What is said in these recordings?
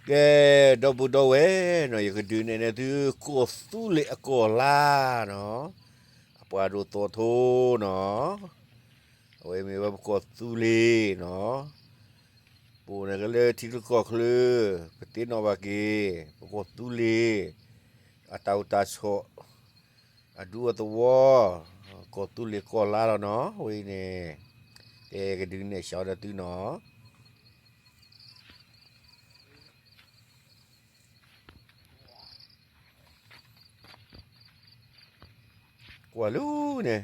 ကဲ, ဒီပုၢ်ဒီဝဲၢ်နီၤ, ယကဒုးနဲၣ်န့ၢ်သု ကီၢ်သူလ့ၤအကီၢ်လါနီၤ, အပှၤဒိၣ်သီထိနီၤ, အဝဲမ့ၢ်ဝဲပကီၢ်သူလ့ၤနီၤ, ပအိၣ်န့ၣ်ကလၢထံချၢကီၢ်ချၢ, ပသ့ၣ်နီၣ်ဘၣ်က့ၤ ပကီၢ်သူလ့ၤ အတၢ်အိၣ်တၢ်ဆိး အဒူအသဝီ, ကီၢ်သူလ့ၤကီၢ်လါလီၤနီၤ, ဝဲအံၤန့ၣ် ကဲကဒုးနဲၣ်စံးဒီးသုနီၤ. ကွၢ်လၢန့ၣ်,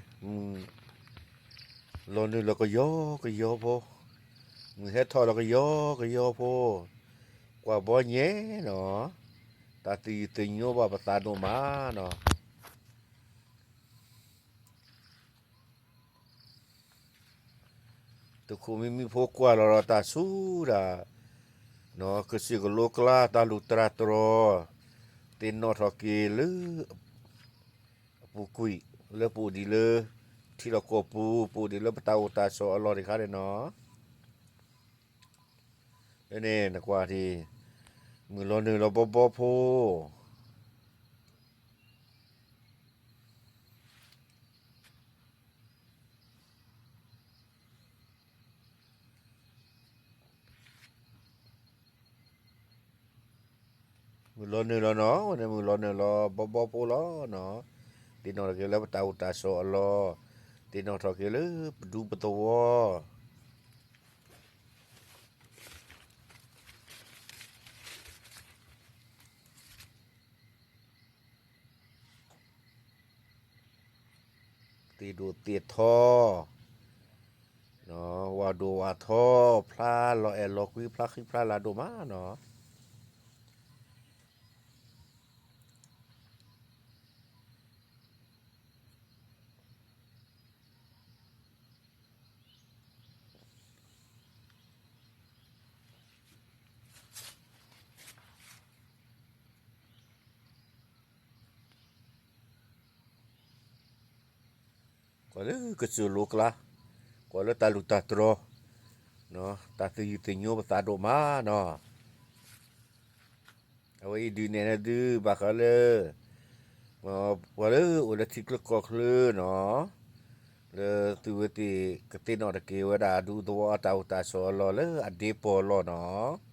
လီၤနုာ်လီၤကယီကယီဖိ, မုၢ်ဟဲထီၣ်လီၤကယီကယီဖိ, ကွၢ်ဘီညဲနီၤ, တၢ်သယုၢ်သညိဘၣ်ပသးဒိၣ်မးနီၤ. သုးခိၣ်မံမံဖိကွၢ်လီၤဒီးတၢ်ဆူၣ်ဒၣ်, ကစၢၢ်ကလိကျါတၢ်လူၢ်တၢ်တြီၤ, သ့ၣ်နီၣ်ထီၣ်က့ၤလၢ အပူၤကွံာ် လၢပအိၣ်ဒံးလၢ ထံလီၢ်ကီၢ်ပူၤ, ပအိၣ်ဒံးလၢပတၢ်အိၣ်တၢ်ဆိးအလီၢ်တခါန့ၣ်နီၤ. လၢန့ၣ်နကွၢ်ဒံး, မုၢ်လီၤနုာ်လီၤဘီဘီဖိ မုၢ်လီၤနုာ်လီၤနီၤ, ဝဲန့ၣ်မုၢ်လီၤနုာ်လီၤဘီဘီဖိလီၤနီၤ, သ့ၣ်နီၣ်ထီၣ်က့ၤလၢပတၢ်အိၣ်တၢ်ဆိးအလီၢ်, သ့ၣ်နီၣ်ထီၣ်က့ၤလၢပဒူပသဝီ သ့ၣ်ဒိၣ်သ့ၣ်ထီ, ဝၣ်ဒိၣ်ဝၣ်ထီ, ဖျါလီၤအဲၣ်လီၤကွံ ဖျါဃံဖျါလၤဒိၣ်မးနီၤ. ကွၢ်လၢကစၢၢ်လိၤကျါ, ကွၢ်လၢတၢ်လူၢ်တၢ်တြီၤ, တၢ်သယုၢ်သညိပသးဒိၣ်မးနီၤ. အဝဲအံၤဒုးနဲၣ်န့ၢ်သုဘၣ်ဃးလၢ ပှၤလၢအိၣ်လၢထံချၢကီၢ်ချၢနီၤ, လၢသုဝဲသ့ၣ်ကသ့ၣ်နီၣ်ထီၣ်က့ၤဝဲဒၣ်အဒူသဝီအတၢ်အိၣ်တၢ်ဆိးအလီၢ်လၢအဒ့ပီၢ်လီၢ်နီၤ.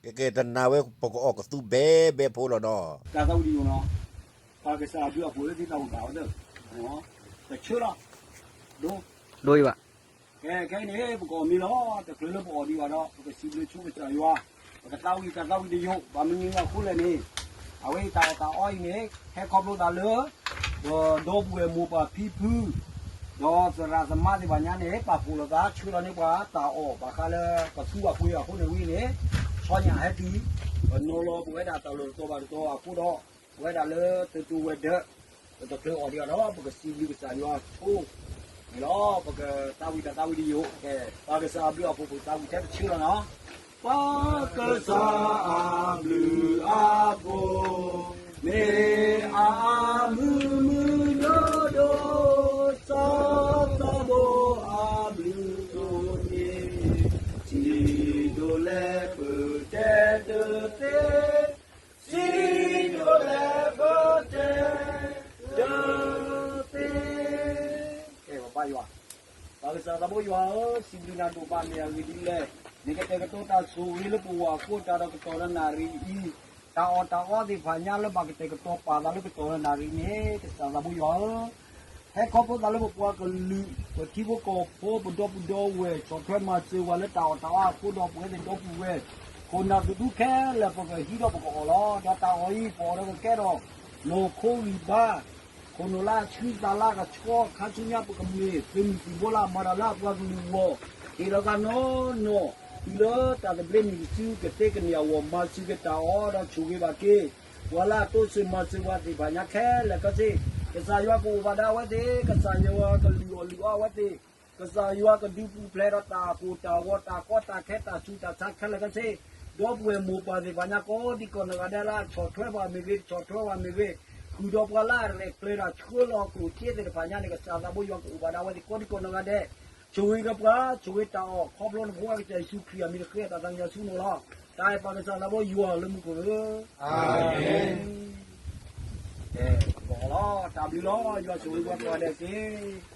ကဲကဲ တနၤဝဲ ပကအီၣ်ကသူဘဲဘဲဖိလီၤနီၤ. တၢ်သးဝံၣ်တယိာ်နီၤ, ပှၤကစၢ်အဘျုးအဖှိၣ်လၢသုတၢ်အိၣ်ဘၣ်အီၤသၢ, တဆၢလီၤ, ဒိ, ဒိအံၤဘၣ်. ကဲ ခဲအံၤန့ၣ် ပကအီၣ်မ့ၤလီၤ, တချုးလၢပအီၣ်ဒံးဘၣ်ဒီး ပကစံးဘျုးဆိကစၢ်ယွၤ, ပကသးဝံၣ်တၢ်သးဝံၣ်တယိာ်, ဘၣ်မနုၤအဃိလဲၣ်န့ၣ်, အဝဲအံၤတၢ်အီၣ်တၢ်အီအံၤန့ၣ် ဟဲခီဖျိသးလၢ ပဒီပုၢ်ဝဲၢ်မိၢ်ပၢ်ဖံဖု ဒီးသရၣ်သမါသ့ၣ်တဖၣ်ညါန့ၣ် ပာ်ဖှိၣ်လိာ်သးဆှၢလီၤန့ၢ်ပှၤတၢ်အီၣ်ဘၣ်ဃးလၢကသူအပှ့ၤအဃိန့ၣ်ဝံၤန့ၣ်, ဆီညၣ်ဟဲတုၤ, ပနီၤလီၤပဝဲဒၣ်တၢ်လီၢ်တတီၤဘၣ်တတီၤအဃိဒီး, ပဝဲဒၣ်လၢတတူၢ်ဝဲၤဒၢး, ပတချုးအီၣ်ဒံးအီၤဒီး ပကစံးဘျုးကစၢ်ယွၤဆိ န့ၣ်လီၤ. ပကသးဝံၣ်တၢ်သးဝံၣ်တယိာ်, ကဲ, ပှၤကစၢ်အဘျုးအဖှိၣ် ပကသးဝံၣ်ထဲတဆၢလီၤနီၤ. ပှၤကစၢ်အဘျုးအဖှိၣ် မ့ၢ်အါအါမုၢ်မုၢ်ဒိၣ်ဒိၣ်, စီၤသးဘိအဘျုးဒိၣ်န့ၣ်, ထံဒိၣ်လဲၣ်ပတဲတသ့, ထံဒိၣ်လဲၣ်ပတဲတသ့. ကဲ, ပဘါယွၤ, ပှၤကစၢ်သးဘိယွၤဧၢ, စံးဘျုးနၤဒိၣ်မး မ့ၢ်အဂ့ၢ်ဒ်လဲၣ်, နကတဲာ်ကတီၤတၢ်ဆိၣ်ဂ့ၤလၢပဂီၢ်အဃိ တၢ်ဒီးကတီၢ်ဒီးနၣ်ရံၣ်အံၤ, တၢ်အီၣ်တၢ်အီသ့ၣ်တဖၣ်ညါလၢဘၣ်ကတဲာ်ကတီၤပာ်သးလၢကတီၢ်ဒီးနၣ်ရံၣ်န့ၣ် ကစၢ်သးဘိယွၤဧၢ, ဟဲခီဖျိသးလၢပပှၤကလုာ် ပထံဖိကီၢ်ဖိ ပဒီပုၢ်ဒီဝဲၢ် ဆီၣ်ထွဲမၤစၢၤဝဲလၢတၢ်အီၣ်တၢ်အီအဃိဒီး ပဝဲသ့ၣ်ဒီပုၢ်ဝဲၢ် ခိၣ်နၢ်သတူခဲလၢာ် ပကဟံးဒီးပကအီၣ်လီၤ. ဒီးတၢ်အီၣ်အံၤ ပအီၣ်ဒီးကကဲထီၣ် နီၢ်ခိဂံၢ်ဘါ, ခိၣ်နူာ်လၢအဆှံသးလၢအကဆှီ, ခါဆူညါပကမ့ၢ်သုးမုၢ်သံၣ်ဘိလၢအမၤတၢ်လၢအပှၤကလုာ်အဂီၢ် ဟ့ၣ်လီၤသးနီၢ်နီၢ် တုၤလၢတၢ်သဘျ့နံၤတစု ကသ့ကန့ၢ်အဂီၢ် မၤစၢၤက့ၤတၢ်အီၣ် ဒီးဆိၣ်ဂ့ၤဘၣ်က့ၤ ပှၤလၢအတိစၢၤမၤစၢၤပှၤသ့ၣ်တဖၣ်ညါခဲလၢာ်ခဲဆ့, ကစၢ်ယွၤကအိၣ်ဘၣ်ဒီးအဝဲသ့ၣ်, ကစၢ်ယွၤကလုၢ်အီၣ်လုၢ်အီအဝဲသ့ၣ်, ကစၢ်ယွၤကဒုးပူၤဖျဲးဒီးတၢ်ကိၢ်တၢ်ဂီၤ တၢ်ကီတၢ်ခဲ တၢ်ဆူးတၢ်ဆါခဲလၢာ်ခဲဆ့, ဒီပုၢ်ဝဲၢ်မိၢ်ပၢ်သ့ၣ်တဖၣ်ညါ ကိးဒံကိးနီၢ်ဂၤဒဲးလၢအဆီၣ်ထွဲပှၤမ့ၢ်ဂ့ၤ တဆီၣ်ထွဲပှၤမ့ၢ်ဂ့ၤ, ဃုာ်ဒီးပှၤလၢအရဲၣ်ကျဲၤတၢ်ဆှၢလီၤကျိၣ်စ့သ့ၣ်တဖၣ်ညါန့ၣ် ကစၢ်သးဘိယွၤကအိၣ်ဘၣ်ဒီးအဝဲသ့ၣ်ကိးဒံကိးနီၢ်ဂၤဒဲး, ဆိၣ်ဂ့ၤက့ၤပှၤ ဆိၣ်ဂ့ၤတၢ်အီၣ် ခီဖျိနဖိခွါကစၢ်ယ့ၣ်ၡူးခရံာ်အမံၤ ဃ့တၢ်သးကညီၤဆူနအိၣ်လီၤ. တၢ်အဲၣ်ပှၤကစၢ်သးဘိယွၤလၢမူခိၣ်ဧၢ, အၤမ့ၣ်. ကလီၤ တၢ်ဘျုးလီၤ ယွၤဆိၣ်ဂ့ၤပှၤကိးဂၤဒဲးတက့ၢ်.